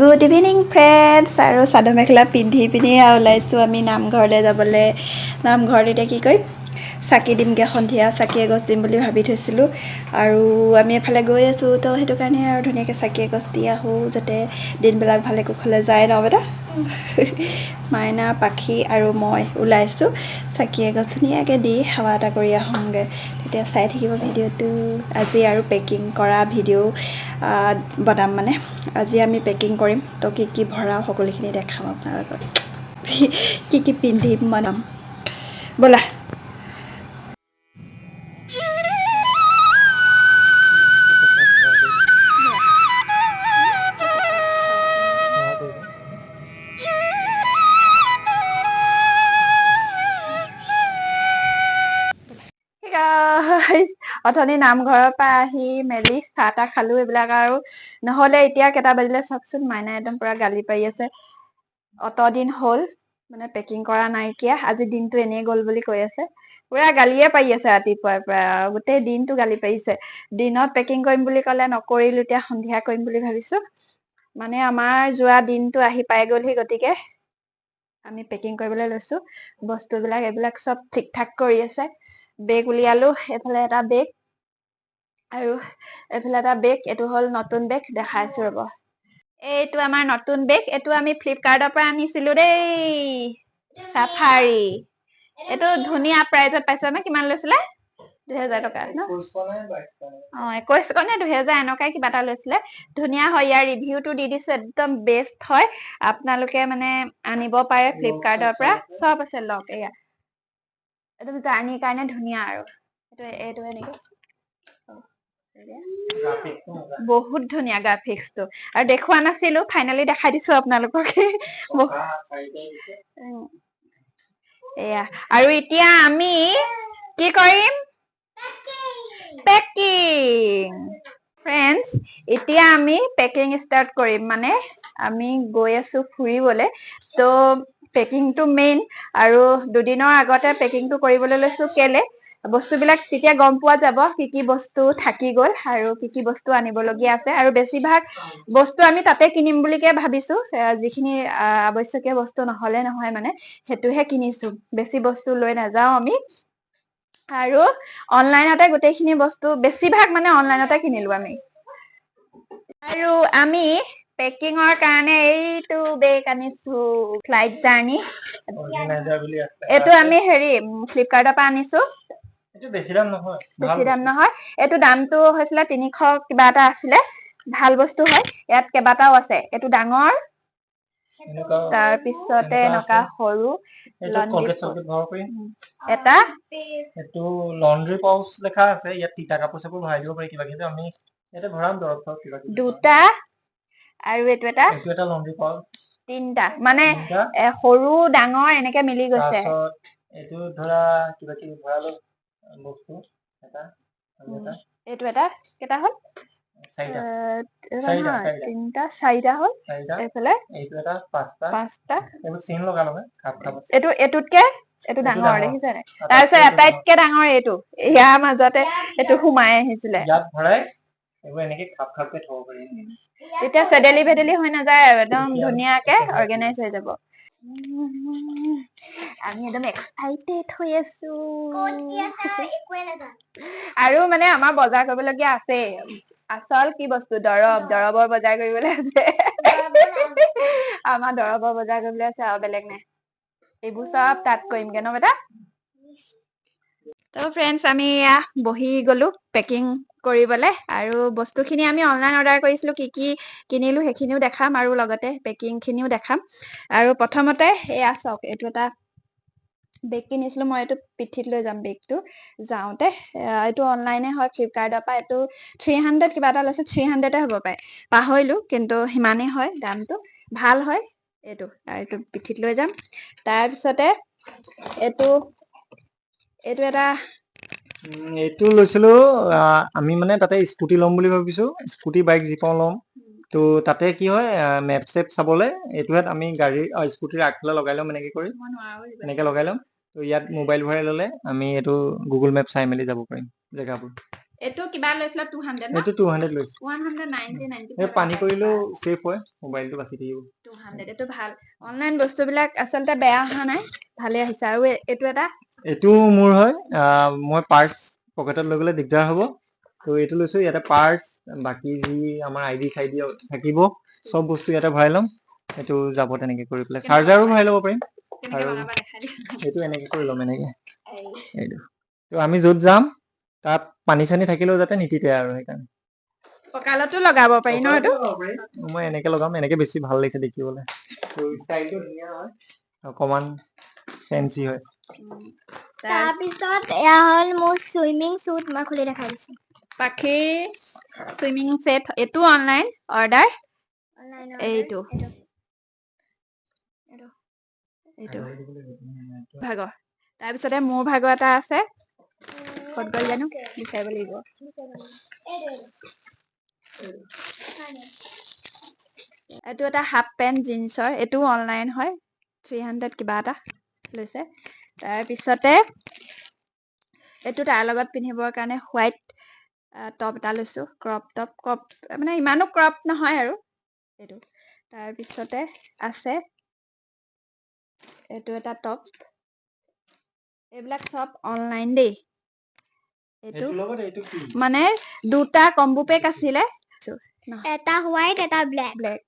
Good evening friends. আৰু চাদৰ মেখেলা পিন্ধি পিনি আৰু ওলাইছোঁ আমি নামঘৰলৈ যাবলৈ। নামঘৰত এতিয়া কি কৰিম? চাকি দিমগৈ, সন্ধিয়া চাকি এগছ দিম বুলি ভাবি থৈছিলোঁ আৰু আমি এফালে গৈ আছোঁ। তো সেইটো কাৰণে আৰু ধুনীয়াকৈ চাকি এগছ দি আহোঁ, যাতে দিনবিলাক ভালে কুশলে যায় ন বেটা। মাইনা, পাখি আৰু মই ওলাইছোঁ। চাকি এগছ ধুনীয়াকৈ দি সেৱা এটা কৰি আহোঁগৈ। তেতিয়া চাই থাকিব ভিডিঅ'টো। আজি আৰু পেকিং কৰা ভিডিঅ' বনাম, মানে আজি আমি পেকিং কৰিম। তো কি কি ভৰাওঁ সকলোখিনি দেখাম আপোনালোকক, কি কি পিন্ধিম বনাম। ব'লা। Guys, অথনি নামঘৰৰ পৰা আহি মেলি চাহ তাহ খালো এইবিলাক আৰু নহ'লে এতিয়া কেইটা বাজিলে চাওকচোন। মাইনাই একদম পুৰা গালি পাৰি আছে। অত দিন হ'ল মানে পেকিং কৰা নাইকিয়া, আজি দিনটো এনেই গ'ল বুলি কৈ আছে। পুৰা গালিয়ে পাৰি আছে ৰাতিপুৱাৰ পৰা, গোটেই দিনটো গালি পাৰিছে। দিনত পেকিং কৰিম বুলি ক'লে, নকৰিলো। এতিয়া সন্ধিয়া কৰিম বুলি ভাবিছো। মানে আমাৰ যোৱা দিনটো আহি পাই গ'লহি, গতিকে আমি পেকিং কৰিবলৈ লৈছো বস্তুবিলাক। এইবিলাক চব ঠিক ঠাক কৰি আছে। বেগ উলিয়ালো, এইফালে এটা বেগ আৰু এইফালে এটা বেগ। এইটো হ'ল নতুন বেগ, দেখাইছো ৰ'ব। এইটো আমাৰ নতুন বেগ। এইটো আমি ফ্লিপকাৰ্টৰ পৰা আনিছিলো দেই, চাফাৰী। এইটো ধুনীয়া প্ৰাইজত পাইছো আমি। কিমান লৈছিলে? 2000 টকা ন? অ, 21 নে 2000 এনেকুৱাই কিবা এটা লৈছিলে। ধুনীয়া হয়, ইয়াৰ ৰিভিউটো দি দিছো, একদম বেষ্ট হয়। আপোনালোকে মানে আনিব পাৰে ফ্লিপকাৰ্টৰ পৰা। চব আছে লক। এয়া একদম জাৰ্ণিৰ কাৰণে ধুনীয়া। আৰু এইটো এনেকে বহুত ধুনীয়া গ্ৰাফিক্সটো। আৰু দেখুওৱা নাছিলো, ফাইনেলি দেখাই দিছো আপোনালোকক। এয়া আৰু এতিয়া আমি কি কৰিম? পেকিং। ফ্ৰেণ্ডছ, এতিয়া আমি পেকিং ষ্টাৰ্ট কৰিম। মানে আমি গৈ আছো ফুৰিবলে, তো পেকিংটো মেইন। আৰু দুদিনৰ আগতে পেকিংটো কৰিবলৈ লৈছো কেলে, বস্তুবিলাক তেতিয়া গম পোৱা যাব কি কি বস্তু থাকি গ'ল আৰু কি কি বস্তু আনিবলগীয়া আছে। আৰু বেছিভাগ বস্তু আমি তাতে কিনিম বুলিকে ভাবিছো। যিখিনি আৱশ্যকীয় বস্তু নহ'লে নহয়, মানে সেইটোহে কিনিছো, বেছি বস্তু লৈ নাযাওঁ আমি। আৰু অনলাইনতে গোটেইখিনি বস্তু বেছিভাগ মানে অনলাইনতে কিনিলো আমি। আৰু আমি পেকিঙৰ কাৰণে এইটো বেগ আনিছো, ফ্লাইট জাৰ্ণি। এইটো আমি হেৰি ফ্লিপকাৰ্টৰ পৰা আনিছো। বেছি দাম নহয়। বেছি দাম নহয়। এইটো দামটো হৈছিলে 300 কিবা এটা আছিলে। ভাল বস্তু হয়। ইয়াত কেইবাটাও আছে। এইটো ডাঙৰ, তাৰপিছতে এনেকুৱা সৰু এটা। এইটো লণ্ড্ৰি পাউচ লেখা আছে। ইয়াত তিতা কাপোৰ চাপোৰ ভৰাই দিব পাৰি কিবা কিবি। আমি ইয়াতে ভৰাম দৰৱ চৰৱ কিবা কিবি। দুটা আৰু এইটো এটা। এইটো এটা লণ্ড্ৰি পাউচ। তিনটা, মানে সৰু ডাঙৰ এনেকে মিলি গৈছে। এইটো ধৰা কিবা কিবি ভৰালো বস্তু এটা। এইটো এটা। কেইটা হ'ল? তিনটা, চাৰিটা হ'ল। এইফালে এইটো এটা, পাঁচটা। পাঁচটা। চেইন লগা লগাই। এইটো এইটোতকে এইটো ডাঙৰ, দেখিছে নাই? তাৰপিছত আটাইতকে ডাঙৰ এইটো। ইয়াৰ মাজতে এইটো সোমাই আহিছিলে। ইয়াত ভৰাই এইবোৰ এনেকে খাপ খাপকে থব পাৰি। তেতিয়া চেদেলি ভেদেলি হৈ নাযায় আৰু একদম ধুনীয়াকে অৰ্গেনাইজ হৈ যাব। আমি একদম এক্সাইটেড হৈ আছো। আৰু মানে আমাৰ বজাৰ কৰিবলগীয়া আছে। আচল কি বস্তু? দৰৱ। দৰৱৰ বজাৰ কৰিবলৈ আছে আমাৰ। দৰৱৰ বজাৰ কৰিবলৈ আছে আৰু বেলেগ নাই। এইবোৰ চব তাত কৰিমগে ন বেটা? তো ফ্ৰেণ্ডছ, আমি এয়া বহি গলো পেকিং কৰিবলৈ। আৰু বস্তুখিনি আমি অনলাইন অৰ্ডাৰ কৰিছিলোঁ। কি কি কিনিলোঁ সেইখিনিও দেখাম আৰু লগতে পেকিংখিনিও দেখাম। আৰু প্ৰথমতে এয়া চাওক, এইটো এটা বেগ কিনিছিলোঁ মই। এইটো পিঠিত লৈ যাম বেগটো যাওঁতে। এইটো অনলাইনে হয় ফ্লিপকাৰ্টৰ পৰা। এইটো 300 কিবা এটা লৈছে, 300 হ'ব পাৰে, পাহৰিলোঁ, কিন্তু সিমানেই হয় দামটো। ভাল হয় এইটো। আৰু এইটো পিঠিত লৈ যাম। তাৰপিছতে এইটো এইটো এটা এইটো লৈছিলো। আমি মানে তাতে স্কুটি ল'ম বুলি ভাবিছো, স্কুটি বাইক যি পাওঁ ল'ম। তো তাতে কি হয়, মেপ চেপ চাবলে এইটোহেত আমি গাড়ীৰ স্কুটিৰ আগফালে লগাই ল'ম এনেকে কৰি, এনেকে লগাই ল'ম। তো ইয়াত মোবাইল ভৰাই ল'লে আমি এইটো গুগল মেপ চাই মেলি যাব পাৰিম জেগাবোৰ। এইটো কিবা লৈছিলে 200 ন? এইটো 200 লৈছে। 190, 95। এই পানী কৰিলেও ছেফ হয়, মোবাইলটো বাচি থাকিব। 200, এইটো ভাল। অনলাইন বস্তুবিলাক আচলতে বেয়া অহা নাই, ভালে আহিছে। আৰু এইটো এটা এইটো মোৰ হয়। মই পাৰ্চ পকেটত লৈ গ'লে দিগদাৰ হ'ব, ত' এইটো লৈছো। ইয়াতে পাৰ্চ, বাকী যি আমাৰ আইডি চাইডি থাকিব, চব বস্তু ইয়াতে ভৰাই ল'ম। এইটো যাব তেনেকে কৰি পেলাই। কেনেকে চাৰ্জাৰো ভৰাই ল'ব পাৰিম। কেনেকে আৰু লগাবা দেখাই দিয়া। এইটো এনেকে কৰি ল'ম, এনেকে। এই, এইটো ত' আমি য'ত যাম তাত পানী চানী থাকিলেও যাতে নিতিতে আৰু সেইকাৰণে। কঁকালতো লগাব পাৰি ন এইটো? মই এনেকে লগাম, এনেকে বেছি ভাল লাগিছে দেখিবলৈ। ষ্টাইলটো ধুনীয়া হয়, অকমান ফেঞ্চি হয়। তাৰপিছত এয়া হ'ল মোৰ চুইমিং চুট, মই খুলি দেখাই দিছো। পাখিৰ চুইমিং ছেট, এইটো অনলাইন অৰ্ডাৰ। Online। এইটো। এইটো। এইটো ভাগৰ। তাৰপিছতে মোৰ ভাগৰ এটা আছে, ক'ত গ'ল জানো, বিচাৰিব লাগিব। এইটো এটা হাফ পেণ্ট জিন্সৰ, এইটোও অনলাইন হয়, 300 কিবা এটা লৈছে। তাৰপিছতে এইটো তাৰ লগত পিন্ধিবৰ কাৰণে হোৱাইট টপ এটা লৈছোঁ, ক্ৰপ টপ। ক্ৰপ মানে ইমানো ক্ৰপ নহয় আৰু এইটো। তাৰপিছতে আছে এইটো এটা টপ। এইবিলাক চব অনলাইন দেই। এইটো এইটোৰ লগত এইটো কি? মানে দুটা কম্বো পেক আছিলে। এটা হোৱাইট, এটা ব্লেক। ব্লেক।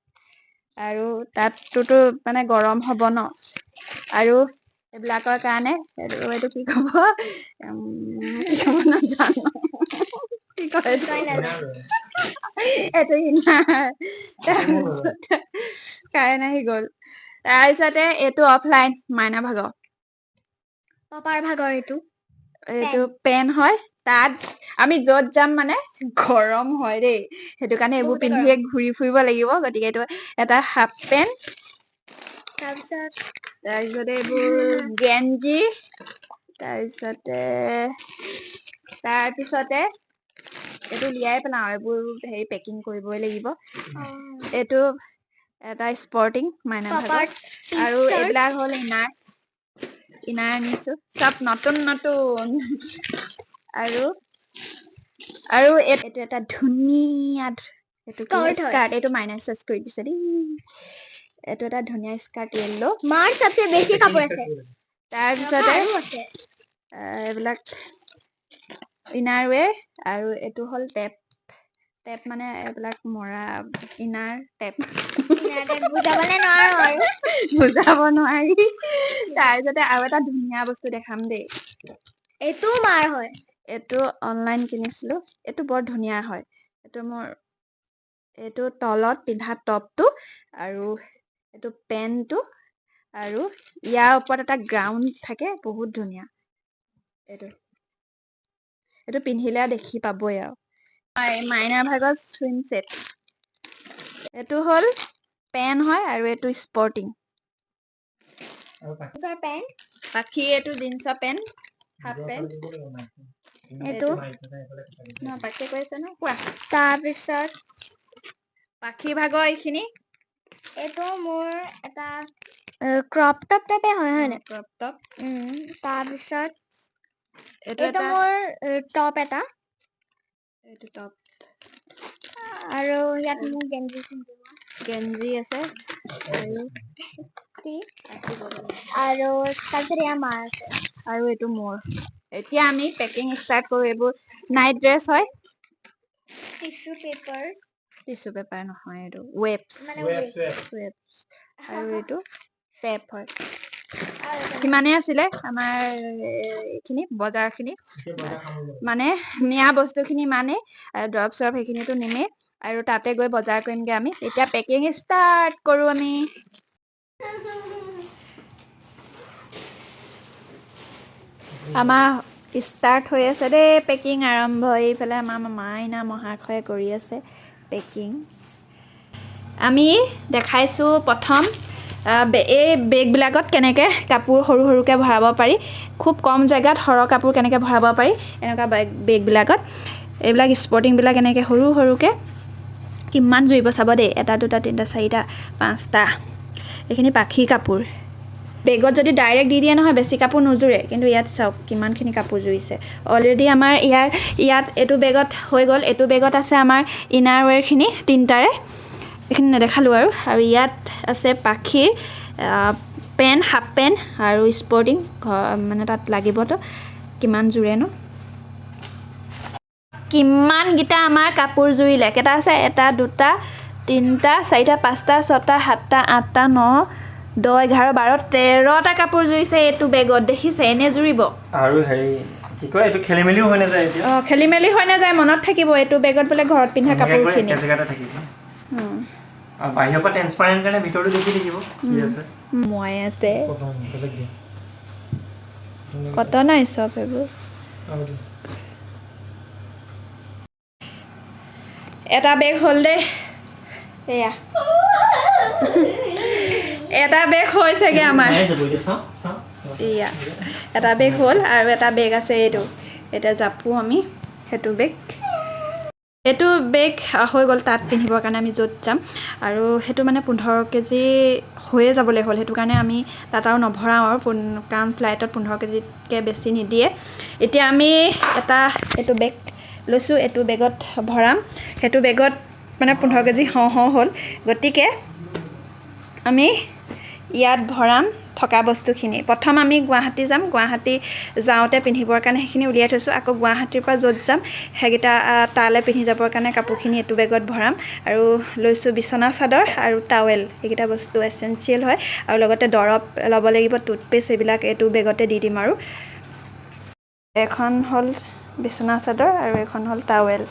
আৰু তাতটোতো মানে গৰম হ'ব ন, আৰু এইবিলাকৰ কাৰণে এইটো কি ক'ব, কি ক'ব নাজানো, কি কয় এইটো? কয় নাজানো। এইটো ইনাৰ। তাৰপিছতে কাৰেণ্ট আহি গ'ল। তাৰপিছতে এইটো অফলাইন মাইনা ভাগৰ। পাপাৰ ভাগৰ এইটো। এইটো পেন হয়। তাত আমি য'ত যাম মানে গৰম হয় দেই, সেইটো কাৰণে এইবোৰ বহুতে পিন্ধিয়ে ঘূৰি ফুৰিব লাগিব। গতিকে এইটো এটা হাফ পেণ্ট। তাৰপিছত তাৰপিছতে এইবোৰ গেঞ্জি। তাৰপিছতে এইটো উলিয়াই পেলাওঁ, এইবোৰ হেৰি পেকিং কৰিবই লাগিব। এইটো এটা স্পৰ্টিং মাইনা পাপাৰ ভাগৰ। আৰু টি-চাৰ্ট। এইবিলাক হ'ল ইনাৰ, ইনাৰ আনিছো চব নতুন নতুন। আৰু আৰু এইটো এটা ধুনীয়া এইটো কি Skirt হয়। স্কাৰ্ট, এইটো মাইনাছ চাইজ কৰি দিছে দেই। এইটো এটা ধুনীয়া স্কাৰ্ট য়েল্ল'। মাৰ চবচে বেছি কাপোৰ আছে। তাৰপিছতে আৰু আছে। এইবিলাক ইনাৰ ৱেৰ। আৰু এইটো হ'ল টেপ, টেপ মানে এইবিলাক মৰা ইনাৰ টেপ। বুজাবলে নোৱাৰো আৰু। বুজাব নোৱাৰি। তাৰপিছতে আৰু এটা ধুনীয়া বস্তু দেখাম দেই। এইটো মাৰ হয়। এইটো অনলাইন কিনিছিলো, এইটো বৰ ধুনীয়া হয়। এইটো মোৰ এইটো তলত পিন্ধা টপটো আৰু এইটো পেণ্টটো, আৰু ইয়াৰ ওপৰত এটা গ্ৰাউণ্ড থাকে, বহুত ধুনীয়া। এইটো পিন্ধিলে দেখি পাবই আৰু। মাইনাৰ ভাগৰ চুইম ছেট। এইটো হ'ল পেণ্ট হয় আৰু এইটো স্পৰ্টিং। পেণ্ট। পাখি এইটো জিন্সৰ পেণ্ট, হাফ পেণ্ট। এইটো। ন পাখিয়ে কৈ আছে ন, কোৱা। তাৰপিছত পাখি ভাগৰ এইখিনি। এইটো মোৰ এটা ক্ৰপ টপ টাইপে হয়, হয় নাই? Crop top. তাৰপিছত এইটো এইটো এটা মোৰ টপ এটা। এইটো টপ। আৰু ইয়াত মোৰ গেঞ্জি চেঞ্জি। গেঞ্জি আছে আৰু আৰু তাৰপিছত এয়া মাৰ আছে। আৰু এইটো মোৰ। এতিয়া আমি পেকিং ষ্টাৰ্ট কৰোঁ। এইবোৰ নাইট ড্ৰেছ হয়। Tissue paper. টিচু পেপাৰ নহয়, এইটো ৱেবছ। মানে ৱেবছ। আৰু এইটো টেপ হয়। সিমানেই আছিলে আমাৰ এইখিনি বজাৰখিনি, মানে নিয়া বস্তুখিনি ইমানেই। দৰৱ চৰৱ সেইখিনিতো নিমেই, আৰু তাতে গৈ বজাৰ কৰিমগৈ আমি। এতিয়া পেকিং ষ্টাৰ্ট কৰোঁ আমি। আমাৰ ষ্টাৰ্ট হৈ আছে দেই পেকিং আৰম্ভ। এইফালে আমাৰ মাইনা মহাশয়ে কৰি আছে পেকিং। আমি দেখাইছোঁ প্ৰথম এই বেগবিলাকত কেনেকৈ কাপোৰ সৰু সৰুকৈ ভৰাব পাৰি, খুব কম জেগাত সৰহ কাপোৰ কেনেকৈ ভৰাব পাৰি এনেকুৱা বেগবিলাকত। এইবিলাক স্পৰ্টিংবিলাক এনেকৈ সৰু সৰুকৈ কিমান জুৰিব চাব দেই, এটা দুটা তিনিটা চাৰিটা পাঁচটা। এইখিনি পাখি কাপোৰ। বেগত যদি ডাইৰেক্ট দি দিয়ে নহয়, বেছি কাপোৰ নোজোৰে। কিন্তু ইয়াত চাওক কিমানখিনি কাপোৰ জুৰিছে অলৰেডি। আমাৰ ইয়াত এইটো বেগত হৈ গ'ল। এইটো বেগত আছে আমাৰ ইনাৰ ৱেৰখিনি তিনিটাৰে, এইখিনি নেদেখালোঁ আৰু। আৰু ইয়াত আছে পাখিৰ পেণ্ট, হাফ পেণ্ট আৰু স্পৰ্টিং, ঘৰ মানে তাত লাগিবতো। কিমান জোৰেনো, কিমানকেইটা আমাৰ কাপোৰ জুৰিলে! কেইটা আছে? এটা, দুটা, তিনিটা, চাৰিটা, পাঁচটা, ছটা, সাতটা, আঠটা, ন, 10, 11, 12, 13টা কাপোৰ জুৰিছে এইটো বেগত। দেখিছে? এনে জুৰিব? আৰু হেৰি কি কয়, এইটো খেলি মেলিও হৈ নাযায় এতিয়া। অঁ, খেলি মেলি হৈ নাযায়, মনত থাকিব এইটো বেগত বোলে ঘৰত পিন্ধা এনেকৈ কৰি কাপোৰখিনি। একে জেগাতে থাকিব আৰু বাহিৰৰ পৰা ট্ৰেন্সপাৰেণ্ট কাৰণে ভিতৰটো দেখি থাকিব কি আছে। মই আছে। বেলেগ দিয়া। কটন চব এইবোৰ। আৰু দিয়া। এটা বেগ হ'ল দেই। এয়া এটা বেগ হৈছেগে আমাৰ। নাই যাব এতিয়া, চাওঁ চাওঁ। এয়া এটা বেগ হ'ল আৰু এটা বেগ আছে এইটো। এতিয়া জাপো আমি সেইটো বেগ। এইটো বেগ হৈ গ'ল তাত পিন্ধিবৰ কাৰণে আমি য'ত যাম। আৰু সেইটো মানে 15 কেজি হৈয়ে যাবলৈ হ'ল, সেইটো কাৰণে আমি তাত আৰু নভৰাওঁ আৰু, কাৰণ ফ্লাইটত 15 কেজিতকৈ বেছি নিদিয়ে। এতিয়া আমি এটা এইটো বেগ লৈছোঁ, এইটো বেগত ভৰাম। সেইটো বেগত মানে 15 কেজি হওঁ হওঁ হ'ল, গতিকে আমি ইয়াত ভৰাম থকা বস্তুখিনি। প্ৰথম আমি গুৱাহাটী যাম। গুৱাহাটী যাওঁতে পিন্ধিবৰ কাৰণে সেইখিনি উলিয়াই থৈছোঁ। আকৌ গুৱাহাটীৰ পৰা য'ত যাম সেইকেইটা তালৈ পিন্ধি যাবৰ কাৰণে কাপোৰখিনি এইটো বেগত ভৰাম। আৰু লৈছোঁ বিচনা চাদৰ আৰু টাৱেল, এইকেইটা বস্তু এচেঞ্চিয়েল হয়। আৰু লগতে দৰৱ ল'ব লাগিব, টুথপেষ্ট, এইবিলাক এইটো বেগতে দি দিম। আৰু এখন হ'ল বিচনা চাদৰ আৰু এখন হ'ল টাৱেল।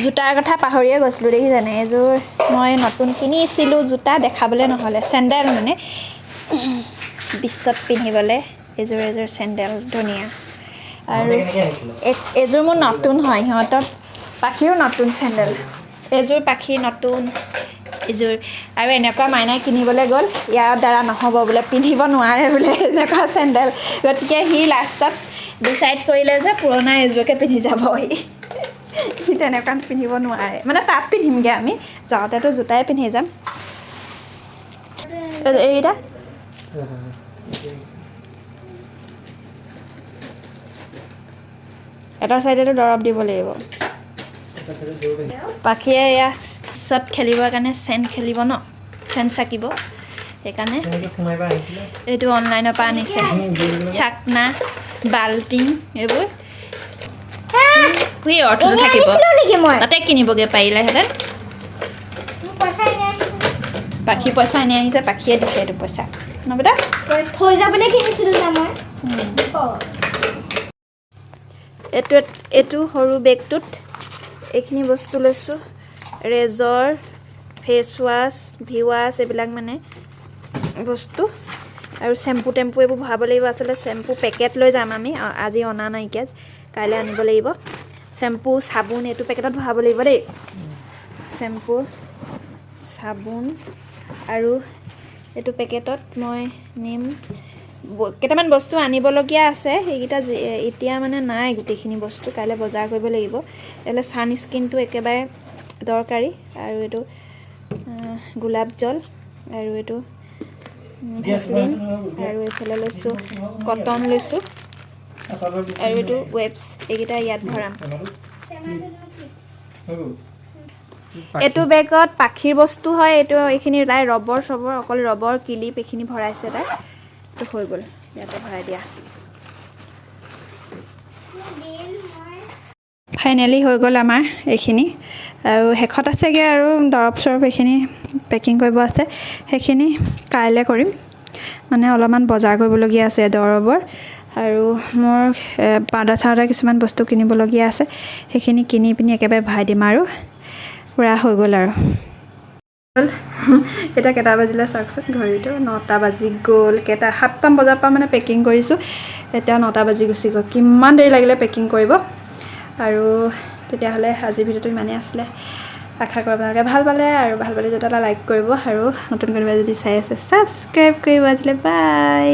জোতাৰ কথা পাহৰিয়ে গৈছিলোঁ, দেখিছেনে? এইযোৰ মই নতুন কিনিছিলোঁ জোতা, দেখাবলৈ নহ'লে। চেণ্ডেল মানে বিচত পিন্ধিবলৈ এইযোৰ, এযোৰ চেণ্ডেল ধুনীয়া। আৰু কেনেকৈ আহিছিলে? এইযোৰ মোৰ নতুন হয়, সিহঁতৰ পাখিৰো নতুন চেণ্ডেল এইযোৰ, পাখিৰ নতুন এইযোৰ। আৰু এনেকুৱা মাইনাই কিনিবলৈ গ'ল, ইয়াৰ দ্বাৰা নহ'ব বোলে, পিন্ধিব নোৱাৰে বোলে এনেকুৱা চেণ্ডেল। গতিকে সি লাষ্টত ডিচাইড কৰিলে যে পুৰণা এযোৰকে পিন্ধি যাব। সি সি তেনেকুৱা পিন্ধিব নোৱাৰে, মানে তাত পিন্ধিমগৈ আমি, যাওঁতেতো জোতাই পিন্ধি যাম। এইকেইটা এটা চাইডেতো দৰৱ দিব লাগিব। পাখিয়ে এয়া পিছত খেলিবৰ কাৰণে চেন খেলিব ন, চেন চাকিব, সেইকাৰণে কেনেকৈ সোমাই বা আহিছিলে? এইটো অনলাইনৰ পৰা আনিছে। চাকনা, বাল্টিং এইবোৰ সেই অৰ্থটো এনেই থাকিব। আনিছিলো নেকি মই? তাতে কিনিবগৈ পাৰিলেহেঁতেন। মোৰ পইচা এনেই আহিছে। পাখি পইচা এনেই আহিছে, পাখিয়ে দিছে এইটো পইচা ন বেটা? থৈ যাবলৈ কিনিছিলো যে মই। অ। এইটো সৰু বেগটোত এইখিনি বস্তু লৈছোঁ, ৰেজৰ, ফেচ ৱাছ, ভি ৱাছ, এইবিলাক মানে বস্তু। আৰু চেম্পু টেম্পু এইবোৰ ভৰাব লাগিব। আচলতে চেম্পু পেকেট লৈ যাম আমি, আজি অনা নাইকিয়া, কাইলৈ আনিব লাগিব। চেম্পু, চাবোন এইটো পেকেটত ভৰাব লাগিব দেই। চেম্পু, চাবোন আৰু এইটো পেকেটত মই নিম। কেইটামান বস্তু আনিবলগীয়া আছে, সেইকেইটা এতিয়া মানে নাই গোটেইখিনি বস্তু, কাইলৈ বজাৰ কৰিব লাগিব। এইফালে ছানস্ক্ৰীনটো একেবাৰে দৰকাৰী। আৰু এইটো গোলাপ জল আৰু এইটো ভেচলিন। আৰু এইফালে লৈছোঁ কটন লৈছোঁ আৰু এইটো ৱেবছ, এইকেইটা ইয়াত ভৰাম। এইটো বেগত পাখিৰ বস্তু হয় এইটো, এইখিনি তাই ৰবৰ চবৰ, অকল ৰবৰ, কিলিপ এইখিনি ভৰাইছে তাই। এইটো হৈ গ'ল, ইয়াতে ভৰাই দিয়া। ফাইনেলি হৈ গ'ল আমাৰ এইখিনি। আৰু শেষত আছেগৈ আৰু দৰৱ চৰৱ এইখিনি পেকিং কৰিব আছে, সেইখিনি কাইলৈ কৰিম। মানে অলপমান বজাৰ কৰিবলগীয়া আছে দৰৱৰ আৰু মোৰ পাউদাৰ চাউদাৰ কিছুমান বস্তু কিনিবলগীয়া আছে, সেইখিনি কিনি পিনি একেবাৰে ভৰাই দিম আৰু পূৰা হৈ গ'ল। আৰু এতিয়া কেইটা বাজিলে চাওকচোন ঘড়ীটো, 9টা বাজি গ'ল। কেইটা, 7টা বজাৰ পৰা মানে পেকিং কৰিছোঁ, এতিয়া 9টা বাজি গুচি গ'ল। কিমান দেৰি লাগিলে পেকিং কৰিব! আৰু তেতিয়াহ'লে আজিৰ ভিডিঅ'টো ইমানেই আছিলে। আশা কৰোঁ আপোনালোকে ভাল পালে। আৰু ভাল পালে যদি এটা লাইক কৰিব আৰু নতুন কোনোবাই যদি চাই আছে ছাবস্ক্ৰাইব কৰিব। আজিলৈ বাই।